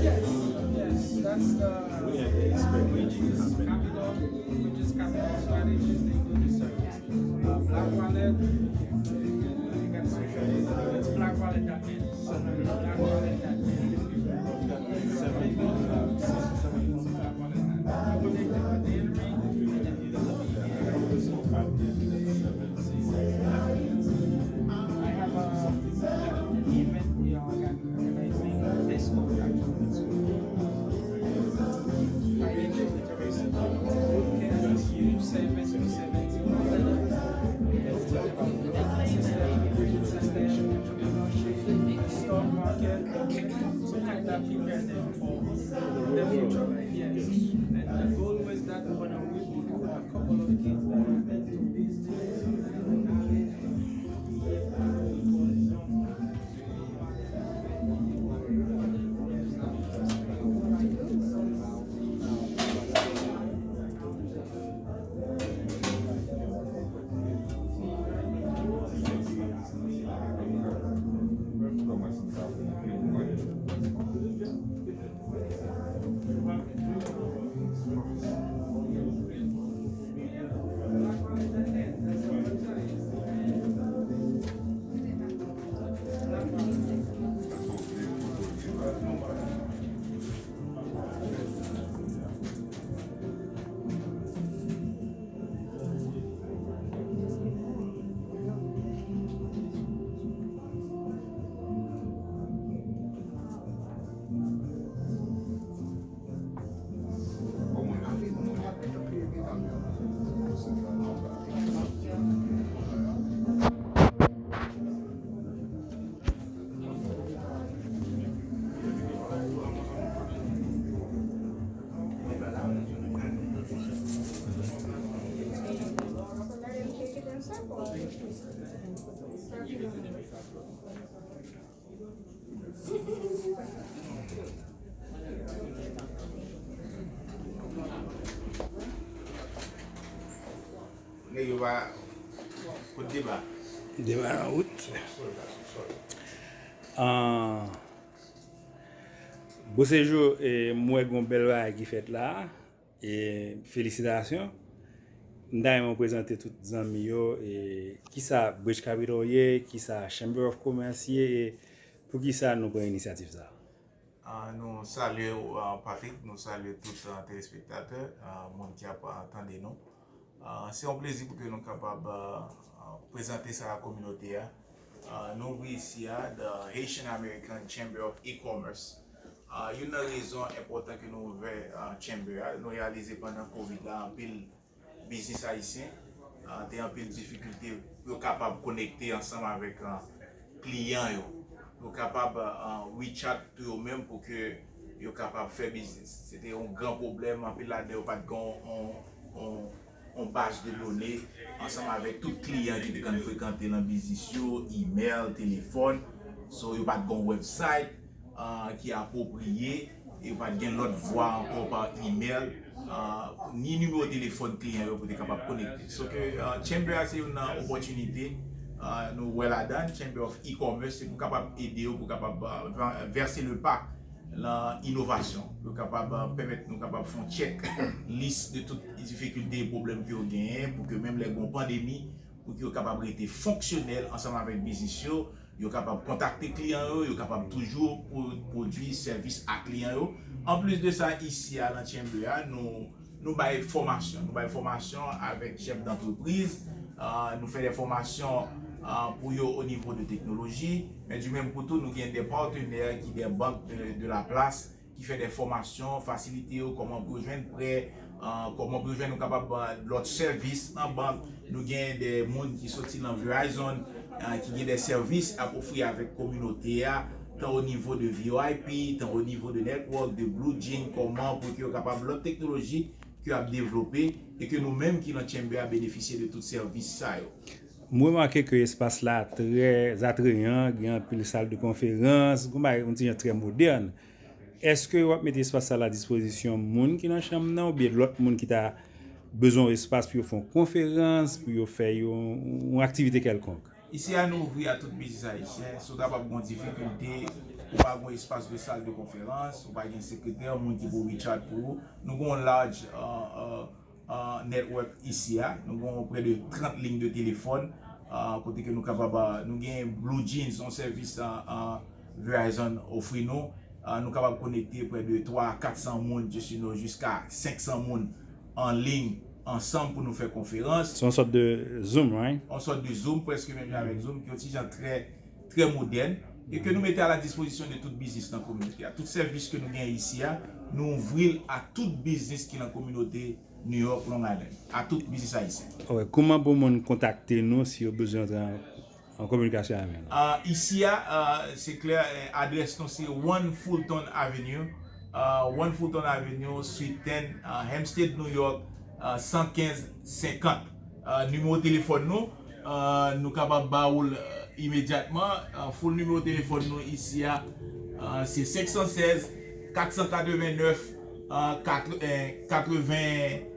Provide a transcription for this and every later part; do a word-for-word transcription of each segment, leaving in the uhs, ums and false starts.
Yes, yes, that's the, we expect capital, which is capital strategies, they do the service. Uh, Black Wallet, you can search it. It's black wallet dot net. Black wallet dot net. Black wallet dot net. Connected with Henry. I have a, an event we are organizing this month, actually. Financial literacy. Seven to seventy. Stock market. So kind of prepare them for the future. Yes. And the goal was that we're gonna read a couple of kids that are into business. Nèg yo pa kot deba. Deba nan wout. Ah, Bosejou, eh, m wè gon bèl bagay ki fèt la. E, felisitasyon. M ta renmen w prezante tout zanmi yo, e, kisa Bridge Capital ye, kisa Chamber of Commerce ye, e poukisa nou pran inisyativ sa a? Ah, nou salye w, ah, Patrick, nou salye tout, ah, telespektatè, ah, moun ki ap, ah, tande nou. Ah, se yon plezi pou ke nou kapab, ah, ah, prezante sa a kominote a. Ah, nou ouvri isi a, The Haitian American Chamber of E-Commerce. Ah, youn nan rezon enpòtan ke nou ouvè, ah, Chamber a, nou reyalize pandan Covid la, anpil biznis ayisyen, ah, te anpil difikilte pou yo kapab konekte ansanm avèk, ah, kliyan yo. Yo kapab, ah, reach out to yo menm pou ke yo kapab fè biznis. Se te yon gran pwoblèm, anpil ladan yo pa t gen yon, yon, yon baz de done ansanm avèk tout kliyan ki te konn frekante nan biznis yo, email, telefòn. So, yo pa t gen yon website, ah, ki apwopriye, yo pa t gen lòt vwa ankò pa email, ah, ni nimewo telefòn kliyan yo pou te kapab konekte. So ke, ah, Chamber a se youn nan opòtinite, ah, nou wè ladan, Chamber of E-Commerce, se pou kapab ede yo, pou kapab, ah, vè-, vèse le pa, lan inovasyon. Yo kapab pèmèt nou kapab fè yon tchèk lis de tout difikilte e pwoblèm ke yo genyen pou ke menm lè gen yon pandemi, pou ke yo kapab rete fonksyonèl ansanm avèk biznis yo, yo kapab kontakte kliyan yo, yo kapab toujou pwodui sèvis a kliyan yo. Anplis de sa, isi a nan Chamber a, nou nou bay fòmasyon. Nou bay fòmasyon avèk chèf dantrepriz. Nou fè de fòmasyon pou yo o nivo de teknoloji. Men di menm kou tou, nou gen de patenè ki de bank de, de la plas ki fè de fòmasyon, fasilite yo kòman pou yo jwenn prè, kòman pou yo jwenn nou kapab lòt sèvis nan bank. Nou gen de moun ki soti nan Verizon, ki gen de sèvis ap ofri avèk kominote a, tan o nivo de V O I P, tan o nivo de network, de Blue Jean, kòman pou ke yo kapab lòt teknoloji ke ap devlope e ke nou menm ki nan Chamber a benefisye de tout sèvis sa yo. M remake ke espas la trè atreyan, gen anpil sal de konferans, gen yon ti jan trè modèn. Èske w ap mete espas sa la a dispozisyon moun ki nan chanm nan oubyen lòt moun ki ta bezwen yon espas pou yo fè yon konferans, pou yo fè yon, yon aktivite kèlkonk? Isi a nou ouvri a tout biznis ayisyen. Si w ta pap gen difikilte, ou pa gen espas de sal de konferans, ou pa gen sekretè, moun ki pou reach out pou ou. Nou gen yon large uh, uh, uh, network isi a. Nou gen prè de trant liy de telefòn uh, kote ke nou kapab, uh, nou gen Blue Jeans, yon sèvis uh, uh, Verizon ofri nou. Uh, nou kapab konekte prè de twa a kat san moun, just you know, jiska senk san moun an liy ansanm pou nou fè konferans. Se yon sòt de Zoom, right? Yon sòt de Zoom, prèske menm jan avèk Zoom, ki yon ti jan trè, trè modèn, e ke nou mete a la dispozisyon de tout biznis nan kominote a. Tout sèvis ke nou gen isi a, nou ouvri l a tout biznis ki nan kominote New York, Long Island, a tout biznis ayisyen. Alright, kòman pou moun kontakte nou si yo bezwen antre an, an kominikasyon avè nou? Ah, isi a, ah, se klè, eh, adrès nou se One Fulton Avenue, ah, One Fulton Avenue, Suite ten, ah, Hempstead, New York, ah, san kenz senkant. Ah, nimewo telefòn nou, ah, nou kapab ba ou l, ah, imedyatman. Ah, full nimewo telefòn nou isi a, ah, se senk san sèz, kat san katreven nèf, ah, kat-, eh, katreven,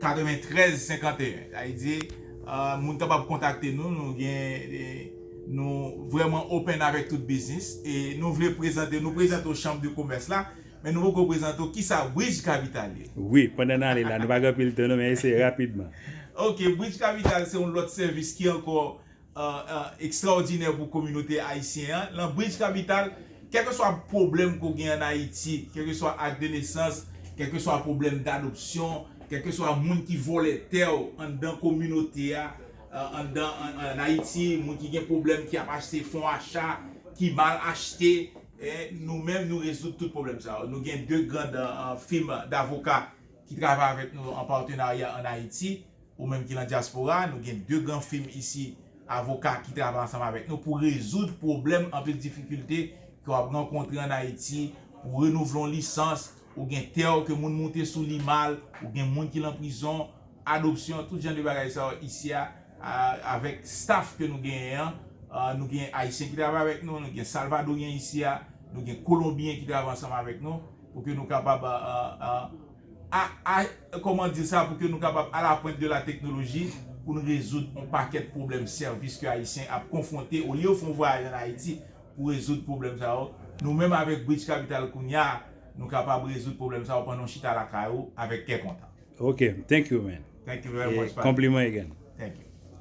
katreven trèz senkanteyen. Sa vle di, ah, moun kapab kontakte nou, nou gen, eh, nou vrèman open avèk tout biznis e nou vle prezante, nou prezante w chanm de komès la, men nou poko prezante w kisa Bridge Capital ye. Wi, pandan n ale la, nou pa gen anpil tan non, men eseye rapidman. Ok, Bridge Capital se yon lòt sèvis ki ankò, euh, euh, ekstraòdinè pou kominote ayisyen an. Lan Bridge Capital, kèlkeswa pwoblèm ke w gen an Ayiti, kèlkeswa ak de nesans, kèlkeswa pwoblèm dadopsyon, kèlkeswa moun ki vòlè tè w anndan kominote a, euh, anndan, an, an Ayiti, moun ki gen pwoblèm, ki ap achte fon acha, ki mal achte, eh, nou menm, nou rezoud tout pwoblèm sa yo. Nou gen de grand, euh, fim davoka ki travay avèk nou an patenarya an Ayiti, ou menm ki nan dyaspora, nou gen de gran fim isi, avoka ki travay ansanm avèk nou pou rezoud pwoblèm, anpil difikilte ke w ap rankontre an Ayiti, pou renouvle yon lisans, ou gen tè w ke moun moute sou li mal, ou gen moun ki lan prizon, adopsyon, tout jan de bagay sa yo isi a, a, avèk staff ke nou genyen an, a, nou gen Ayisyen ki travay avèk nou, nou gen Salvadoryen isi a, nou gen Kolonbyen ki travay ansanm avèk nou, pou ke nou kapab, a, a, a, a, kòman di sa, pou ke nou kapab à la pointe de la technologie, pou nou rezoud yon pakèt pwoblèm sèvis ke Ayisyen ap konfwonte, olye yo fè yon vwayaj an Ayiti pou rezoud pwoblèm sa yo. Nou menm avèk Bridge Capital kounye a, nou kapab rezoud pwoblèm sa yo pandan w chita lakay ou avèk kè kontan. Ok, thank you, man. Thank you very much, Pastor. Konpliman again. Thank you.